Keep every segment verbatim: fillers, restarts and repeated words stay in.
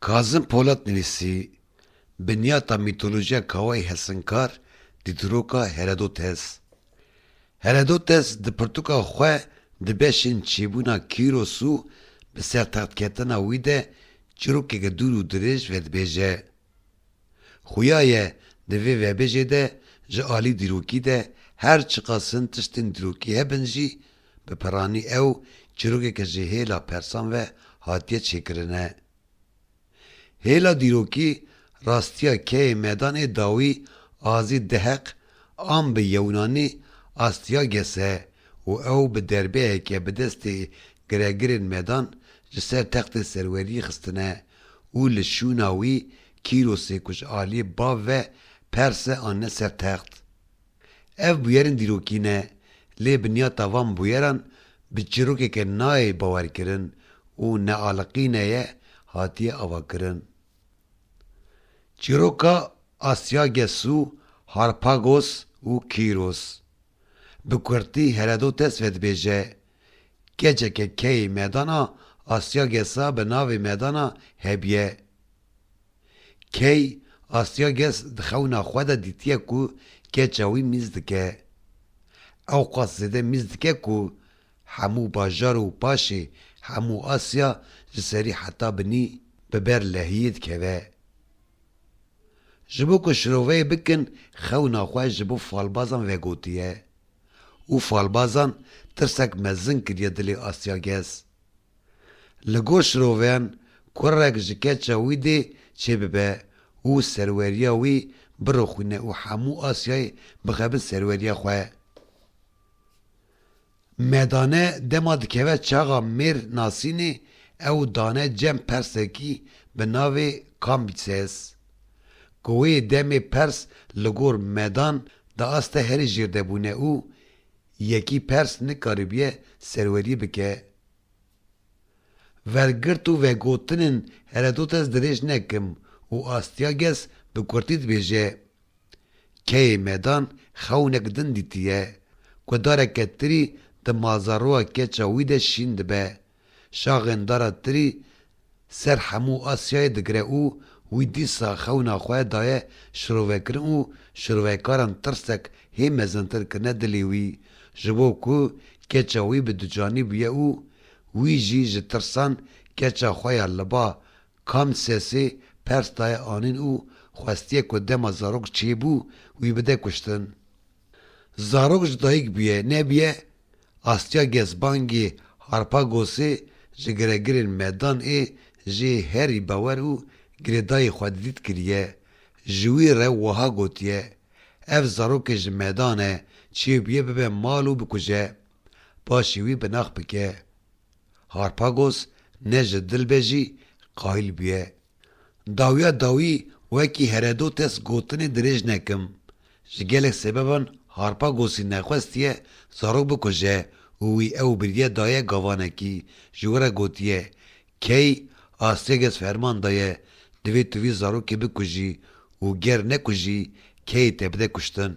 Kazim Polat nivîsî, Binyata mîtolojiya Kawayê Hesinkar, dîtiroka Heredotes. Heredotes di pirtûka xwe di beşên çêbûna Kîros û bi sertextketina wî de çîrokeke dûr û dirêj vedibêje. Xuya ye di vê vebêjê de ji alî dîrokî de her çiqas hin tiştên dîrokî hebin jî, bi piranî ew çîrokeke ji hêla persan ve hatiye çêkirine. Hêla dîrokî rastiya keyê Medanê dawî Azî Deheq an bi Yewnanî Astiages e û ew bi derbeyeke bi destê giregirên Medan ji ser textê serweriyê xistine û li şûna wî Kîrosê ku ji aliyê bav ve Pers e anîne ser text. Ev bûyerên dîrokî ne, lê binyata van bûyeran bi çîrokeke nayê bawerkirin û nealiqîne ye hatiye avakirin. Çîroka Asyages û Harpagos û Kîros. Bi kurtî Herodotes vedibêje, keçeke keyê Medana Asyagesa bi navê Medana hebiye. Key Asyages di xewna xwe de dîtiye ku keça wî mîz dike. Ewqas zêde mîz dike ku hemû bajar û paşê hemû Asya ji serî heta binî bi ber lehiyê dikeve. Ji bo ku şiroveyê bikin, xewna xwe ji bo falbazan vegotiye û falbazan tirsek mezin kiriye dilê Asyages. Li gor şiroveyan kurek ji keça wî dê çêbibe û serweriya wî birixwîne û hemû Asyayê bixe bin serweriya xwe. Medane dema dikeve çaxa mêr nasînê, ew dane cem persekî bi navê Kambises, ku wê demê pers li gor Medan di asta herî jêr de bûne û yekî pers nikaribiye serweriyê bike. Vergirt û vegotinên Herodotes dirêj nekim û Astiages bi kurtî dibêje, keyê Medan xewnek din dîtiye, ku dareke tirî di mazaroya keça wî de şîn dibe. Şaxên dara tirî ser hemû Asyayê digire û wî dîsa xewna xwe daye şirovekirin û şirovekaran tirsek hê mezintir kirine dilê wî, ji bo ku keça wî bi ducanî bûye û wî jî ji tirsan keça xwe ya li ba Kamsesê pers daye anîn û xwestiye ku dema zarok çêbû wî bide kuştin. Zarok ji dayik bûye nebûye, Astiages bangê Harpagosê ji giregirên Medan ê jê herî bawer û girêdayî xwe didît kiriye. Ji wî re wiha gotiye, ev zarokê ji Medan e, çêbûye bibe mal û bikuje. Paşê wî binax bike. Harpagos ne ji dil be jî qayîl bûye. Dawiya dawî wekî Herodotes gotinê dirêj nekim. Ji gelek sebeban Harpagosî nexwestiye zarok bikuje û wî ew biriye daye gavanekî, ji wî re gotiye, key Astiages ferman daye, divê tu vî zarokê bikujî û ger nekujî, keyê te bide kuştin.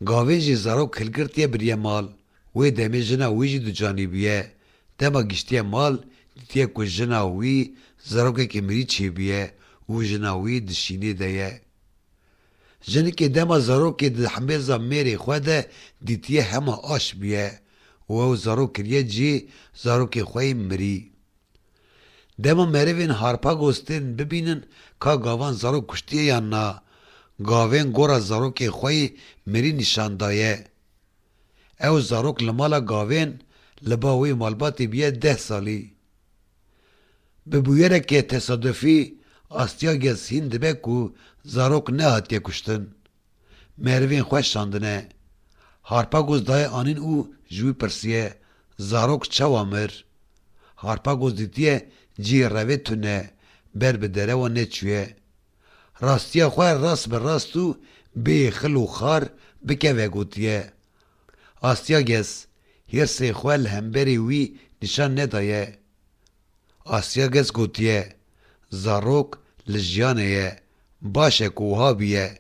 Gavên jî zarok hilgirtiye biriye mal. Wê demê jina wî jî ducanî bûye. Dema giştiye mal, dîtiye ku jina wî zarokekî mirî çêbûye û jina wî di şînê de ye. Jinikê dema zarokê di hembêza mêrê xwe de dîtiye hema aş bûye û ew zarok kiriye cihê zarokê xwe yê mirî. Dema merivên Harpagos tên bibînin ka gavan zarok kuştiye yan na, gavên gora zarokê xwe yê mirî nîşan daye. Ew zarok li mala gavên li ba wê malbatê bûye deh salî. Bi bûyereke tesadufî Astiages hîn dibe ku zarok nehatiye kuştin. Merivên xwe şandine. Harpagos daye anîn û ji wî pirsiye, zarok çawa mir? Harpagos dîtiye cihê revê tune, ber bi derewa neçûye. Rastiya xwe rast bi rast û bê xil û xar bike vegotiye. Astiages hêrsê xwe li hemberî wî nîşan nedaye. Astiages gotiye, zarok li jiyanê ye, baş e ku wiha bûye.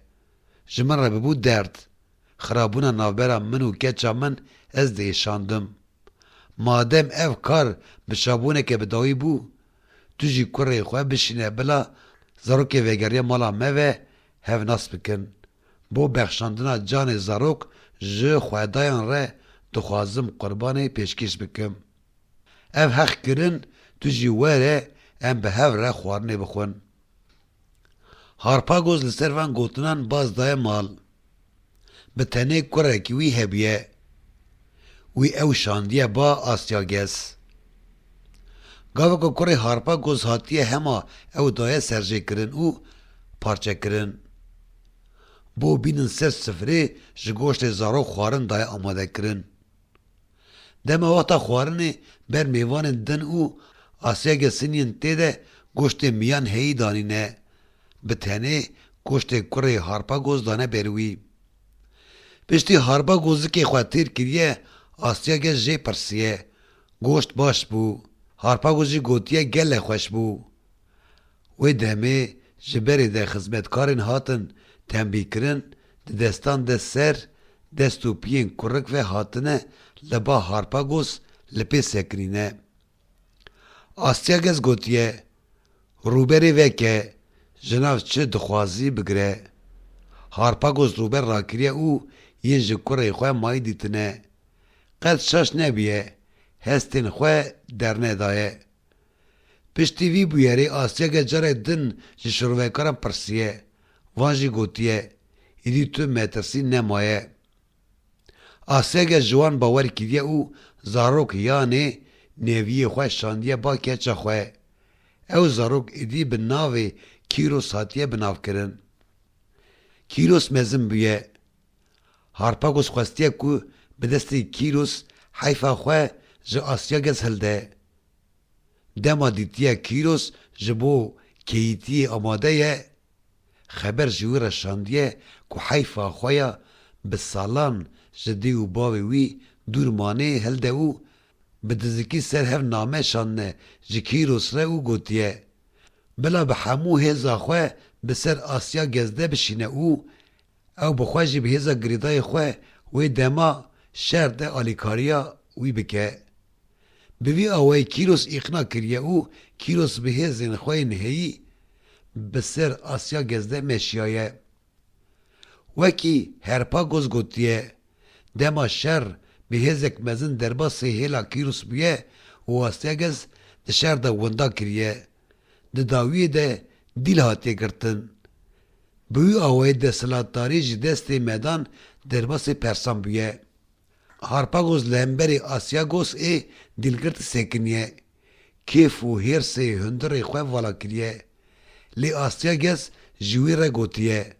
Ji min re bibû derd. Xirabûna navbera min û keça min ez diêşandim. Madem ev kar bi şabûneke bi dawî bû, Tu jî kurê xwe bişîne bila zarokê vegeriya mala me ve hev nas bikin. Bo bexşandina canê zarok ji xwedayan re dixwazim qurbanê pêşkêş bikim. Ev heq kirin, tu jî were em bi hev re xwarinê bixwin. Harpagoz li ser van gotinan baz daye mal. Bi tenê kurekî wî hebûye. Wî ew şandiye ba Asya Gez. Gava ku kurê Harpagoz hatiye hema ew daye serjêkirin û parçekirin. Bo bînin ser sifrê ji goştê zarok xwarin daye amadekirin. Dema wexta xwarinê ber mêvanên din û Asya Gez siniyên tê de goştê miyan heyî danîne. Bi tenê goştê kurê Harpagoz dane ber wî. Piştî Harpagoz zikê xwe têr kiriye, Asya Gez jê pirsiye. Goşt baş bû. Harpagoz jî gotiye gelek xweş bû. Wê demê ji berê de xizmetkarên hatin tembîkirin, di destan de ser, dest û piyên kurik ve hatine li ba Harpagoz li pê sekinîne. Asya Gez gotiye, rûberê veke, ji nav çi dixwazî bigire. Harpagoz rûber rakiriye û yên ji kurê xwe mayî dîtine. Qet şaş nebûye, hestên xwe dernedaye. Piştî vî bûyerê Asya Gez carek din ji şirovekaran pirsiye. Van jî gotiye, îdî tu metirsî nemaye. Asya Gez ji wan bawer kiriye û zarok yanê nêviyê xwe şandiye ba keça xwe. Ew zarok îdî bi navê Kîros hatiye binavkirin. Kîros mezin bûye. Harpagoz xwestiye ku bi destê Kîros heyfa xwe ji Asya Gez hilde. Dema dîtiye Kîros ji bo keyîtiyê amade ye, xeber ji wî re şandiye ku heyfa xwe ya bi salan ji dê û bavê wî dûr manê hilde û bi dizikî ser hev name şandine ji Kîros re û gotiye, bila bi hemû hêza xwe bi ser Asya Gez de bişîne û ew bi xwe jî bi hêza girêdayê xwe wê dema şer de alîkariya wî bike. Bi vî awayî Kîros îqna kiriye û Kîros bi hêzên xwe yên heyî bi ser Asya Gez de meşiyaye. Wekî Harpagoz gotiye, dema şer bi hêzek mezin derbasê hêla Kîros bûye û Asya Gez di şer de winda kiriye. Di dawiyê de dîl hatiye girtin. Bi wî awayî desthilatdarî ji destê medan derbasê persan bûye. Harpagoz li hemberî Asya Gez ê dîlgirtî sekiniye. Kêf û hêrsê hundirê xwe vala kiriye. Lê Asya Gez ji wî re gotiye,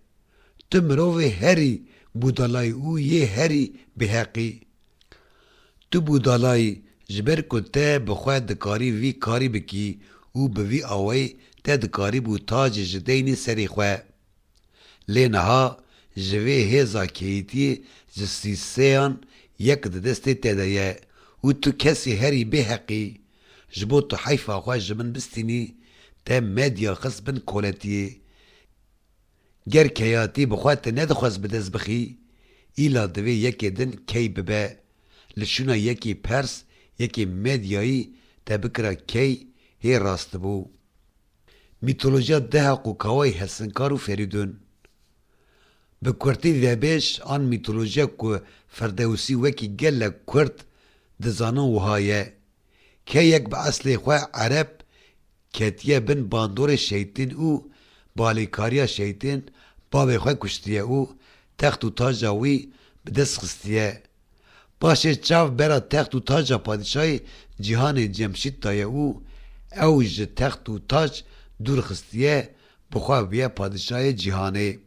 tu mirovê herî bûdalayî û yê herî bêheqî. Tu bûdalayî, ji ber ku te bi xwe dikarî vî karî bikî û bi vî awayî te dikarîbû tacê ji deynî serê xwe. Lê niha ji vê hêza keyîtiyê ji sîseyan yek di destê te de ye û tu kesê herî bêheqî. Ji bo tu heyfa xwe ji min bistînî, te medya xist bin koletiyê. Ger keyatî bi xwe te nedixwest bi dest bixî, îla divê yekê din key bibe. Li şûna yekî pers, yekî medyayî te bikira key hê rastibû. Mîtolojiya Dehaq û Kawayê Hesinkar û Ferîdûn. Bi kurtî vebêj an mîtolojiya ku Firdewsî wekî gelek kurd dizanin wiha ye. Keyek bi eslê xwe ereb ketiye bin bandorê şeytîn û bi alîkariya şeytîn bavê xwe kuştiye û text û taca wî bi dest xistiye. Paşê çav bera text û taca padîşahê cîhanê Cemşîd daye û ew ji text û tac dûr xistiye, bi xwe bûye padîşahê cîhanê.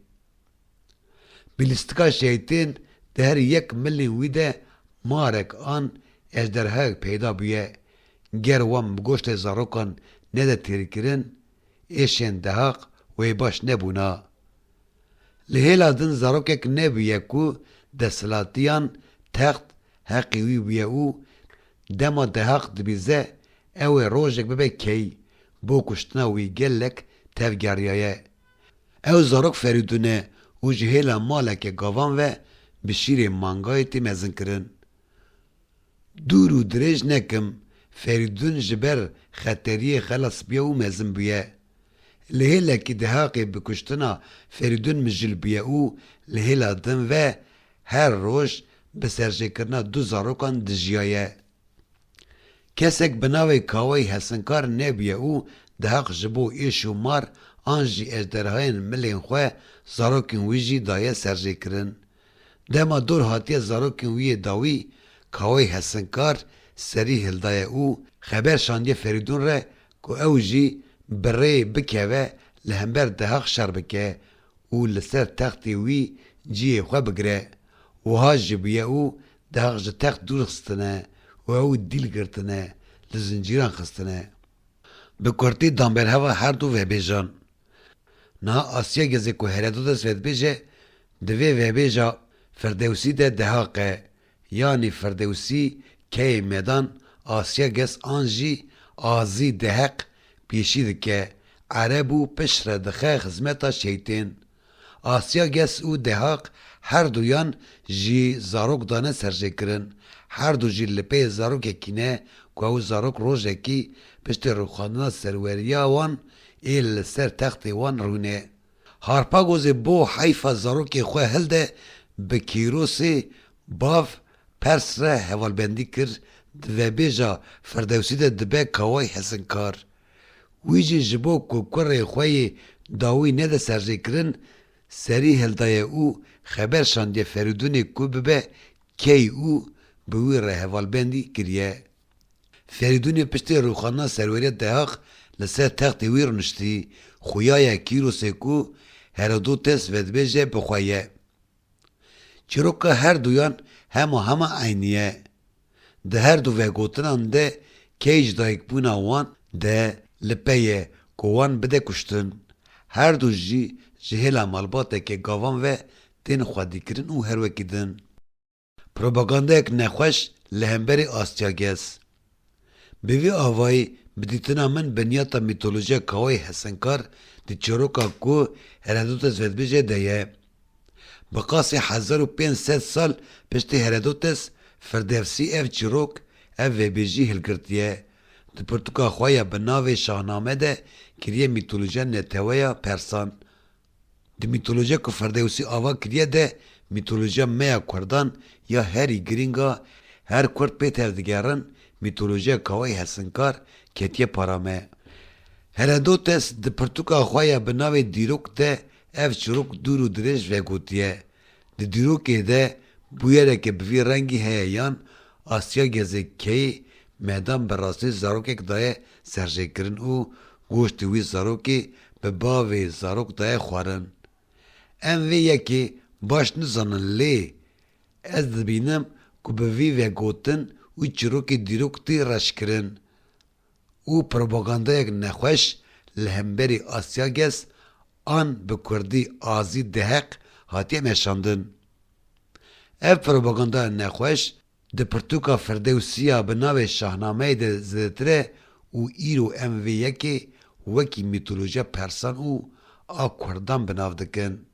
Bi lîstika şeytên di her yek milên wî de marek an ejderhayek peyda bûye. Ger wan bi goştê zarokan nede têrkirin, êşên Dehaq wê baş nebûna. Li hêla din zarokek nebûye ku desthilatiyan text heqê wî bûye û dema Dehaq dibîze ew ê rojek bibe key, bo kuştina wî gelek tevgeriyaye. Ew zarok Ferîdûn e û ji hêla maleke gavan ve bi şîrê mangayê tê mezinkirin. Dûr û dirêj nekim, Ferîdûn ji ber xeteriyê xelas bûye û mezin bûye. Li hêlekî Dehaqê bi kuştina Ferîdûn mijûl bûye û li hêla din ve her roj bi serjêkirina du zarokan dijiyaye. Kesek bi navê Kawayî Hesinkar nebûye û Dehaq ji bo êş û mar an jî ejderhayên milên xwe zarokên wî jî daye serjêkirin. Dema dor hatiye zarokên wî yê dawî, Kawayî Hesinkar serî hildaye û xeber şandiye Ferîdûn re ku ew jî bi rê bikeve li hember Dehaq şer bike û li ser textê wî cihê xwe bigire. Wiha jî bûye û Dehaq ji text dûr xistine û ew dîl girtine, li zincîran xistine. Bi kurtî damberheva her du vebêjan. Niha Asyages ê ku Herodotes vedibêje, di vê vebêja Firdewsî de Dehaq e, yanî Firdewsî keyê medan Asyages an jî Azî Deheq pêşî dike, ereb û piştre dixe xizmeta şeytên. Asyages û Dehaq her duyan jî zarok dane serjêkirin. Her du jî li pey zarokekî ne ku ew zarok rojekî piştî rûxandina serweriya wan ê li ser textê wan rûne. Harpagozê bo heyfa zarokê xwe hilde bi Kîrosê bav Pers re hevalbendî kir, di vebêja Firdewsî de dibe Kawayî Hesinkar. Wî jî ji bo ku kurê xwe yê dawî nede serjêkirin, serî hildaye û xeber şandiye Ferîdûnê ku bibe key û bi wî re hevalbendî kiriye. Ferîdûnê piştî rûxandina serweriya Dehaq li ser textê wî rûniştî, xuyaye Kîrosê ku Herodotes vedibêje bi xwe ye. Çîroka her duyan hema hema eynî ye. Di her du vegotinan de key ji dayikbûna wan de li pey ye ku wan bide kuştin. Her du jî ji hêla malbateke gavan ve tên xwedîkirin û her wekî din. Propagandayek nexweş li hemberî Asyages. Bi vî avayî, bi dîtina min binyata mîtolojiya Kawayî Hesinkar di çîroka ku Herodotes vedibêje de ye. Bi qasî hezar û pênc sed sal piştî Herodotes, Firdevsî ev çîrok, ev vebêjî hilgirtiye. Di pirtûka xwe ya bi navê Şahname de kiriye mîtolojiya neteweya Persan. Di mîtolojiya ku Firdewsî ava kiriye de mîtolojiya me ya Kurdan ya herî girîng a, her Kurd pê tev digerin, mîtolojiya Kawayî Hesinkar ketiye para me. Herodotes di pirtûka xwe ya bi navê Dîrok de ev çîrok dûr û dirêj vegotiye. Di dîrokê de bûyereke bi vî rengî heye yan Asya Gezê keyê medan bi rastî zarokek daye serjêkirin û goştê wî zarokê bi bavê zarok daye xwarin. Em vê yekê baş nizanin lê ez dibînim ku bi vî vegotin wî çîrokê dîrok tê reşkirin û propagandayek nexweş li hemberî Asya Gez an bi kurdî Azî Deheq hatiye meşandin. Ev propagandaya nexweş di pirtûka Firdewsiya bi navê Şahnameyê de zêdetir e û îro em vê yekê wekî mîtolojiya Persan û a Kurdan bi nav dikin.